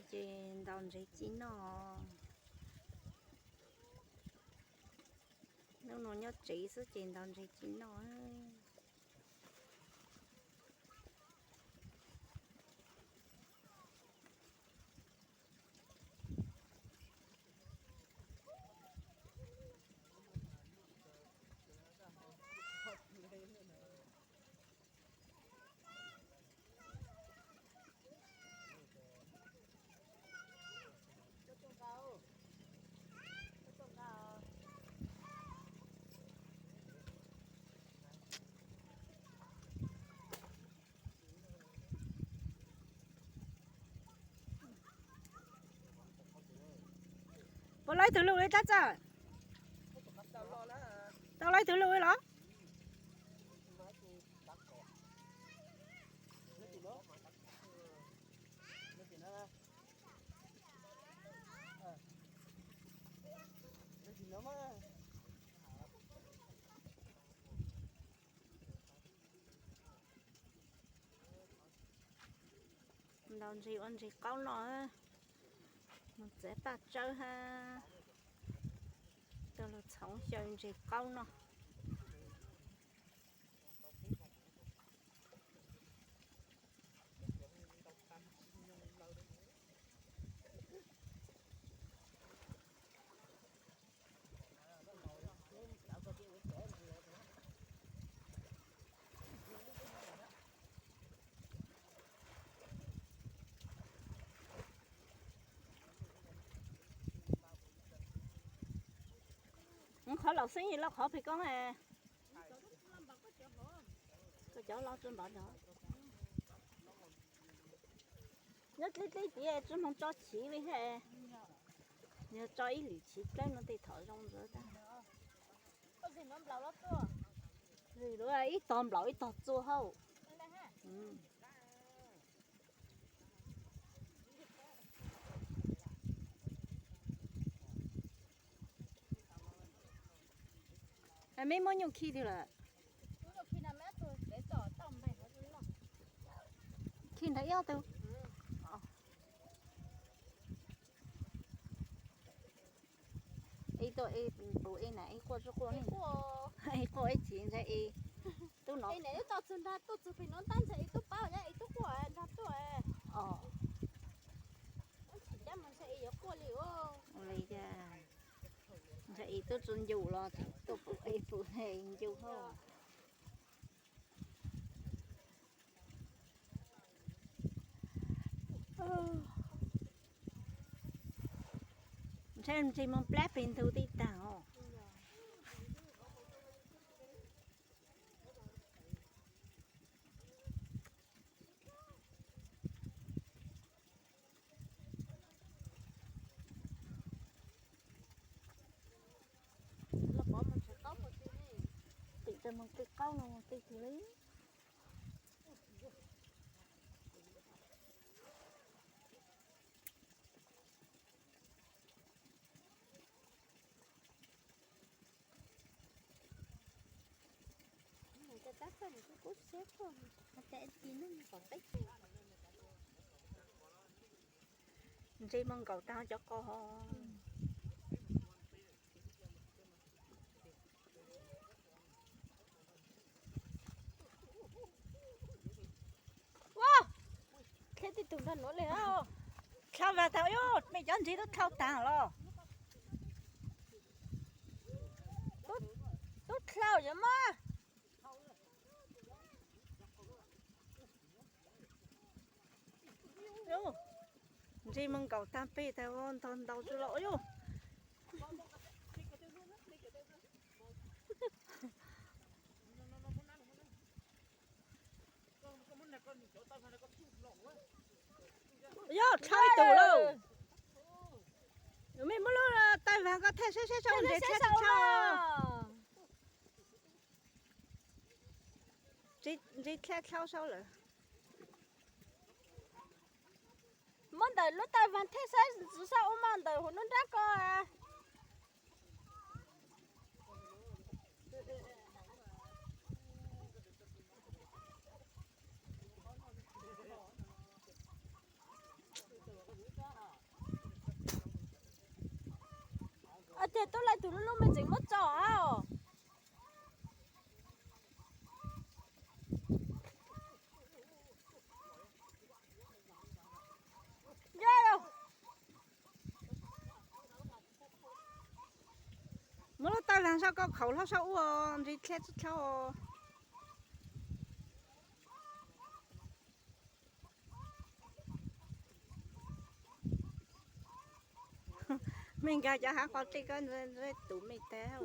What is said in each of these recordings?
Ces ntaus ntses ci noj. Hnub no nyob tsev xwb ces ntaus ntses ci noj. Puas laib tug lus li tab txawm? Tau laib tug lus li los? Ntaus ntses ua ntses qaub noj, mus txiav paj tsawb hab tau los txhoov xyaw ntses qaub noj. Qhov laus xeeb yog loj qhov pem koob. Koj cov loj tsuj npov nrog. Nyob dlib dlib tid tsis moog tso chiv li hab. Yog tso ib lwm chiv dlawb no tej thaum zoo ntawd tag. Ib tog nplaum ib tog txua hauj. Meb muab nyuj khi twg lawm? Khi ntawd ib ob tug. Ib tuaj ib pus ib na ib quaj tsuj quaj ne. Ib quaj ib chim ntshai ib tub no. Ib tug txug nrag tuaj txug pem no tab ntshai ib tub paub nyob ib tub quaj nrag tuaj. Ntshai ib tub tsuj ncu los tuaj pus ib pus ncu hauj. Ntshe ntshe moog plab peg ntug tib tag os. Tim tau moog tij qaub no moog tij twg li. Ntse moog nkaum taag cov qos. Ua, dlhau tib tug nrag nuav le. Dlhau taag, mej cov ntse tub dlhau taag los. Tub dlhau yog mas. Ntse moog nkaum taag peg taag ntau ntau tsi los yog. Yog dlhau ib tug lauj. Mej muab lub taij vaag koj thaij saib saib saib ntse dlhau tsi dlhau. Ntse dlhau dlhau saib lawm. Muab ntawm lub taij vaag thaij saib ntxuv saib ua maj ntawm huv nub nrab ko. Tuaj laij tus lub lub me tseem muab tso os. Muab lub taw laag sab koj khaum hlob sab ua ntsis dlhab tsi dlhab os. Me nkag cov hav qos dlej koj ntxub tus me tag.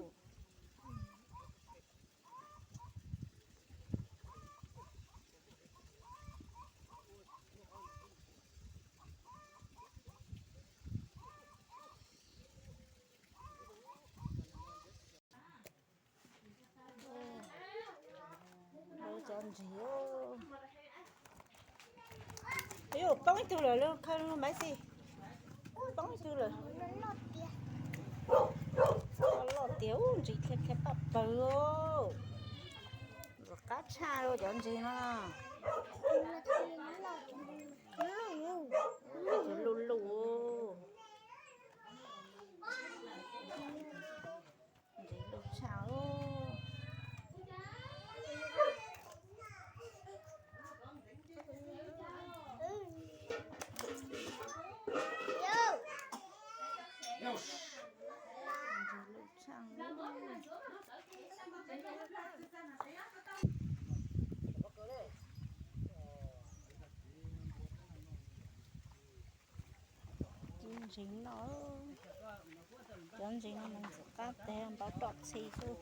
Cov ntsis, poob ib tug lawm, khaws lug maiv xis. Poob ib tug lawm. Loj tiag, ntsis dhia dhia paj pawg. Ntxim qab tshaj cov ntsis no. Luj luj. Ntsis luj tshaj. Ntsis no, cov ntsis no mas ntxim qab tag, npau roj txhi xwb.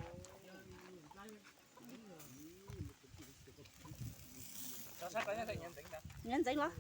Nyob ntxeev los?